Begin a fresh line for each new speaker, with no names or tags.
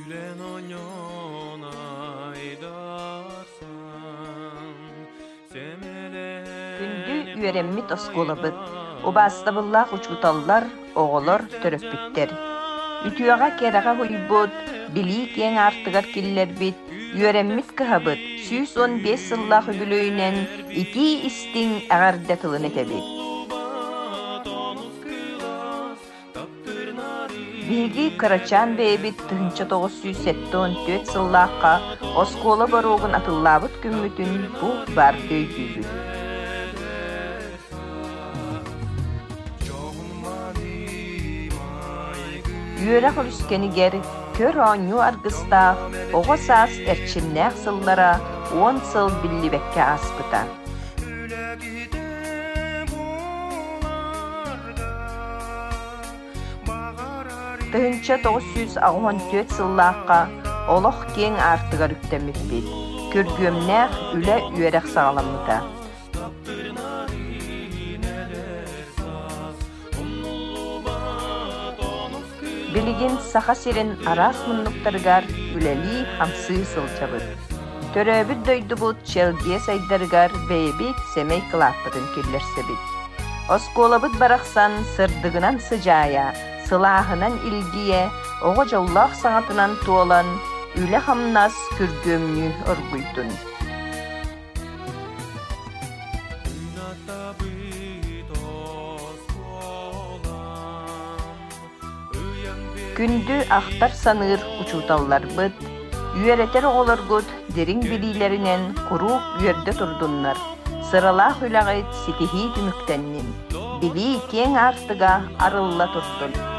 Күлэн оонньоон айдарсан,
Күндү үөрэммит оскуолабыт, убаастабыллаах учууталлар, оҕолор, төрөппүттэр. Үтүөҕэ-кэрэҕэ уһуйбут, билии киэҥ аартыгар киллэрбит, үөрэммит кыһабыт 115 сыллаах үбүлүөйүнэн итии-истиҥ эҕэрдэ тылын этэбит. Биһиги кырачаан бэйэбит 1974 сыллаахха оскуола боруогун атыллаабыт күммүтүн бу баардыы өйдүүбүт. Үөрэх өрүскэнигэр көр-оонньуу аргыстаах оҕо саас эрчимнээх сыллара 10 сыл биллибэккэ ааспыта. 1984 сыллаахха олох киэҥ аартыгар үктэммиппит, күргүөмнээх үлэ-үөрэх саҕаламмыта. Билигин Саха сирин араас муннуктарыгар үлэлии-хамсыы сылдьабыт. Төрөөбүт дойдубут чэлгиэ сайдарыгар бэйэбит сэмэй кылааппытын киллэрсэбит. Оскуолабыт барахсан сырдыгынан сыдьаайа, сылааһынан илгийэ, оҕо дьоллоох саҥатынан туолан, үлэ-хамнас күргүөмнүү оргуйдун. Күндү ахтар-саныыр учууталларбыт, үөрэтэр оҕолоргут дириҥ билиилэринэн куруук үөрдэ турдуннар, сыралаах үлэҕит ситиһии түмүктэннин, билии киэҥ аартыга арылла турдун!